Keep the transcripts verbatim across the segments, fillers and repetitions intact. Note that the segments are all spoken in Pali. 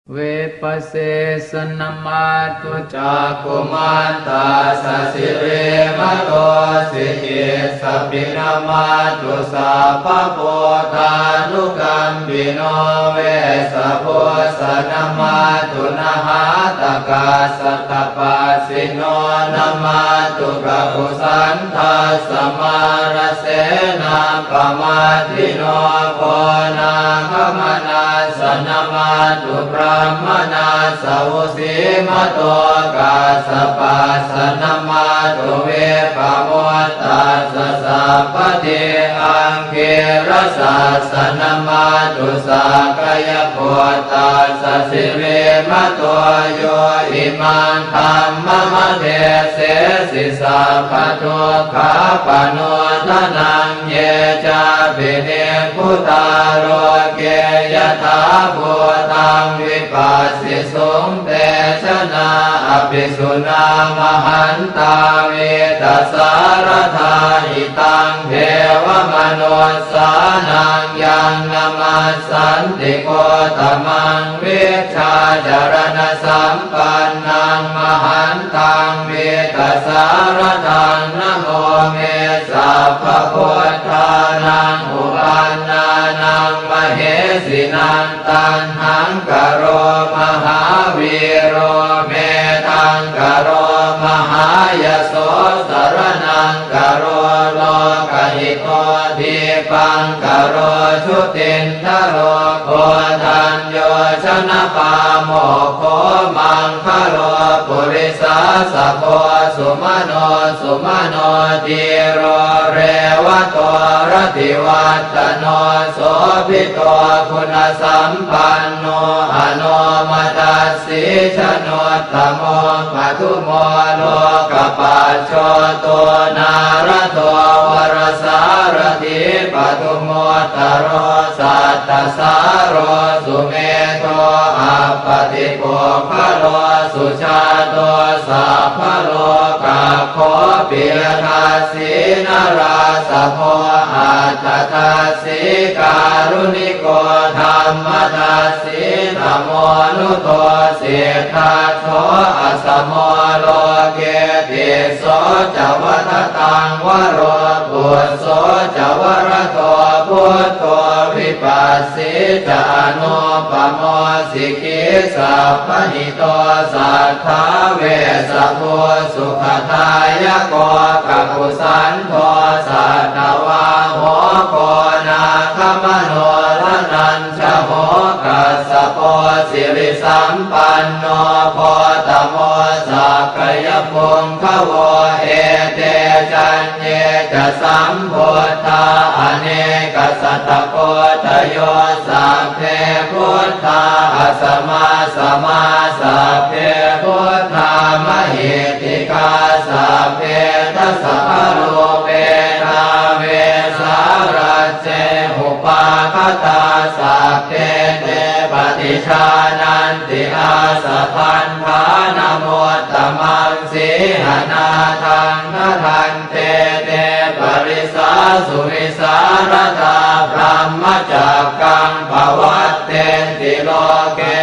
Vipassissa namatthu cakkhumantassa sirīmato. Sikhīssapi namatthu sabbabuddhānukampino. Vessabhussa namatthu nhātakassa tapassino. Namatthu kakusandhassa mārasenappamaddino. Konāgamanassa namatthu brāhmaṇassa vusīmato. Kassapassa namatthu vippamuttassa sabbadhi. Aṅgīrasassa namatthu sakyaputtassa sirīmato. Yo imaṃ dhammamadese'si sabbadukkhāpanūdanaṃ. Ye cāpi nibbutā loke yathābhūtaṃ vipassisuṃ, te janā apisuṇā mahantā vītasāradā. Hitaṃ devamanussānaṃ yaṃ namassanti gotaṃ, vijjācaraṇasampannaṃ mahantaṃ vītasāradaṃ. Namo me sabbabuddhānaṃ uppannānaṃ mahesinaṃ. Taṇhaṅkaro mahāvīro, medhaṅkaro mahāyaso, saraṇaṅkaro lokahito, dīpaṅkaro jutindharo, koṇḍañño janapāmokkho, maṅgalo purisāsabho, sumano sumano dhīro, revato rativaḍḍhano, sobhito guṇasampanno, anomadassī januttamo, padumo lokapajjoto, nārado varasārathī, padumu ttaro sattasāro, sumedho appaṭipuggalo, sujāto sabbalokaggo, piyadassī narāsabho, atthadassī kāruṇiko, dhammadassī tamonudo, siddhattho asamo loke, tisso ca vadataṃ varo, phusso ca varado buddho, vipassī ca anūpamo, sikhī sabbahito, satthā vessabhū sukhadāyako, kakusandho satthavāho, koṇāgamano dhananjaho, kassapo sirisampanno, gotamo sakyapuṅgavo. Ete caññe ca sambuddhā, anekasatakoṭayo, sabbe buddhā asamāsamā, sabbe buddhā mahiddhikā, sabbe dasabalūpetā, vesālā cce upagatā, sabbe te paṭijānanti āsabhaṇḍānamuttamaṃ. Sīhanāthaṃ bhaṇante te parisāsu vīsāladā, brahmacakkaṃ pavattenti loke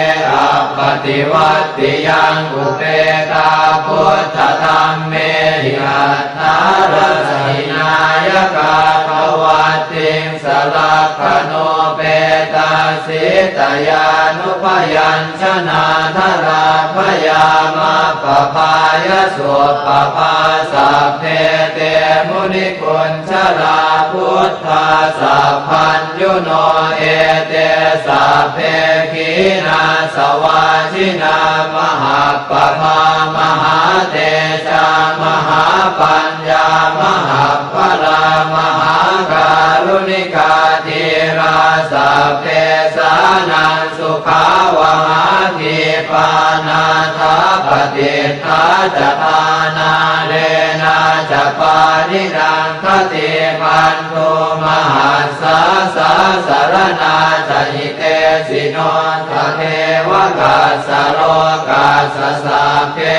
appaṭivattiyaṃ. Upetā buddhadhammehi at ṭṭhārasa hināyakā, pavattiṃsa lakkhaṇupetā, sītyānubyañjanādharā, bhayaṃ abbhabhāya suppabhā. Sabbe te munikunjalā, buddhā sabbaññuno, ete sabbe khīṇāsavā jinā, mahappabhā mahātejā, mahāpaññā mahabbalā, mahākāruṇikā, dhīrā sabbesānaṃ sukhāvahā. Khipā nātha patiṭṭhā ca, ṭhānā leṇā ca, pāṇinaṃ khatībhaṇ ḍu, mahassā sāsaraṇā ca, hitesino tatheva kassa, lokassa sabbe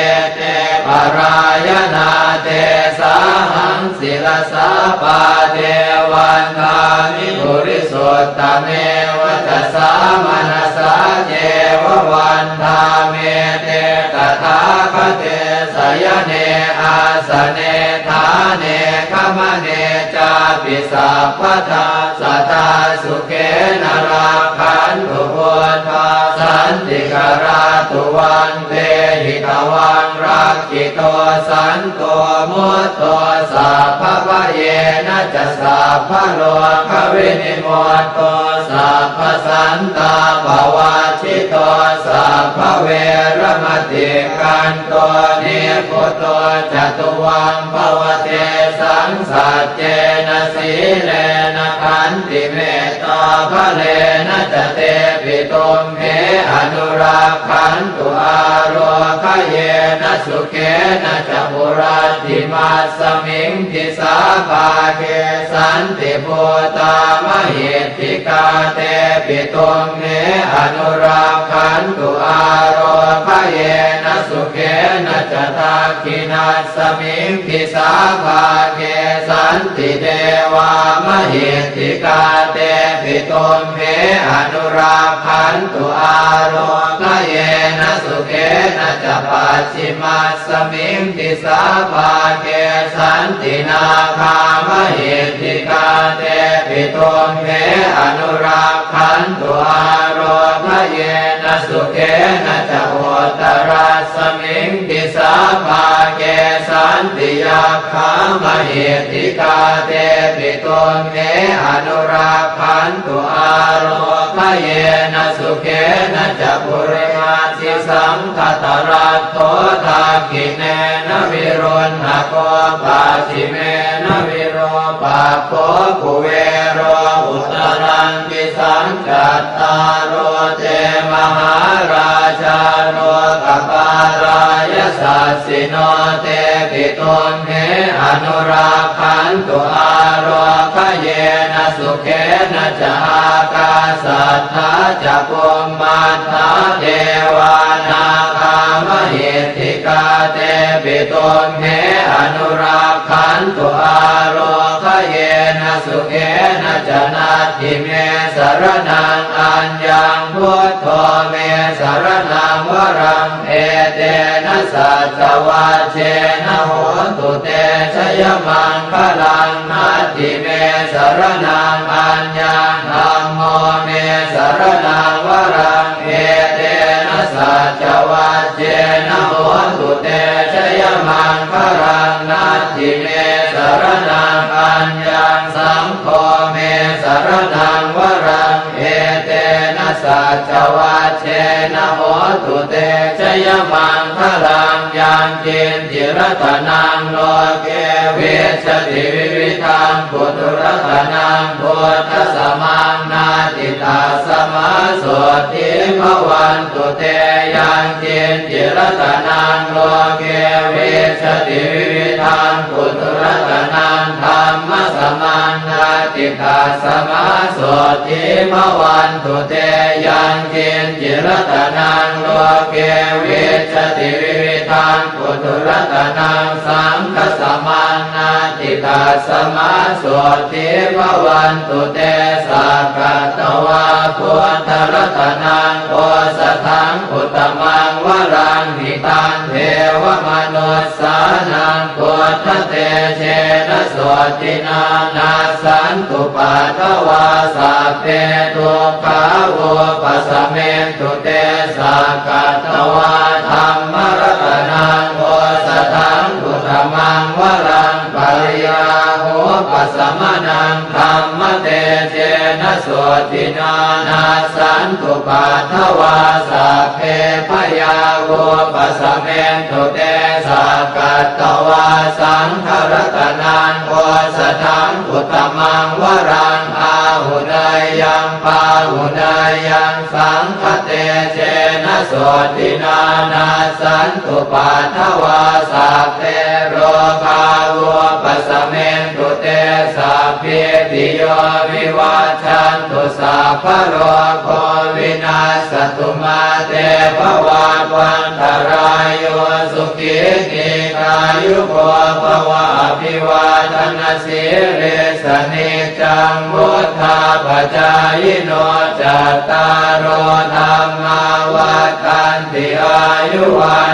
ete parāyanā. Tesāhaṃ sirasā pāde vandāmi purisuttame, vacasā manasā ceva vandāmete tathāgate sayane āsane ṭhāne gamane cāpi sabbadā sadā sukhena rakkhantu buddhā santikarā tuvaṃ tehi tvaṃ rakkhito santo mutto sabbabhayena ca sabbarogavinimutto sabbasantāpavajjito sabbaveramatikkanto nibbuto ca tuvaṃ bhava tesaṃ saccena sīlena khantimettābalena ca tepi tumhe anurakkhantu ārogyena sukhena ca hurattimasmiṃ disābhāge santibhūtā mahiddhikā tepi tumhe anurakkhantu ārogyena sukhena ca dakkhiṇasmiṃ disābhāge santidevā mahiddhikā tepi tumhe anurakkhantu ārogyena sukhena ca pacchimas smiṃ disābhāge santi nāgā mahiddhikā tepi tumhe anurakkhantu ārogyena sukhena ca uttarasmiṃ disābhāge santi yakkhā mahiddhikā tepi tumhe anurakkhantu ārogyena sukhena ca purimasmi saṅkhattaladdho dakkhiṇena viruḷhako pacchimena virūpakkho kuvero uttaraṃ disaṃ cattāro te mahārājā lokapālā yasassino tepi tumhe anurakkhantu ārogyena sukhena ca ākāsaṭṭhā ca bhummaṭṭhā devā nāgā mahiddhikā tepi tumhe anurakkhantu ārogyena sukhena ca. Natthi me saraṇaṃ aññaṃ buddho me saraṇaṃ varaṃ etena saccavajjena hotu te jayamaṅgalaṃ. Natthi me saraṇaṃ aññaṃ dhammo me saraṇaṃ varaṃ etena saccavajjena hotu te jayamaṅgalaṃ. Natthi me saraṇaṃ aññaṃ saṅgho me saraṇaṃ varaṃ etena saccavajjena hotu te jayamaṅgalaṃ. Yaṅkiñci ratanaṃ loke vijjati vividhaṃ puthu ratanaṃ buddhasamaṃ natthi tasmā sotthī bhavantu te. Yaṅkiñci ratanaṃ loke vijjati vividhaṃ puthu ratanaṃ dhammasamaṃ natthi tasmā sotthī bhavantu te. Yaṅkiñci ratanaṃ loke vijjati vividhaṃ puthu ratanaṃ saṅghasamaṃ natthi tasmā sotthī bhavantu te. Sakkatvā buddharatanaṃ osathaṃ uttamaṃ varaṃ hitaṃ devamanussānaṃ buddhatejena sotthinā nassantupaddavā sabbe dukkhā vūpasamentu te. Sakkatvā dhammaratanaṃ osathaṃ uttamaṃ varaṃ piyāgupasamanaṃ dhammatejena sotthinā nassantupaddavā sabbe bhayā vūpasamentu te. Sakkatvā saṅgharatanaṃ osathaṃ uttamaṃ varaṃ āhuneyyaṃ pāhuneyyaṃ saṅghatejena sotthinā nassantupaddavā sabbe rogā vūpasamentu te. Sabbītiyo vivajjantu sabbarogo vinassatu mā te bhavatvantarāyo sukhī dīghāyuko bhava. Abhivādanasīlissa niccaṃ vuḍḍhāpacāyino cattāro dhammā vaḍ Santi āyu vaṇ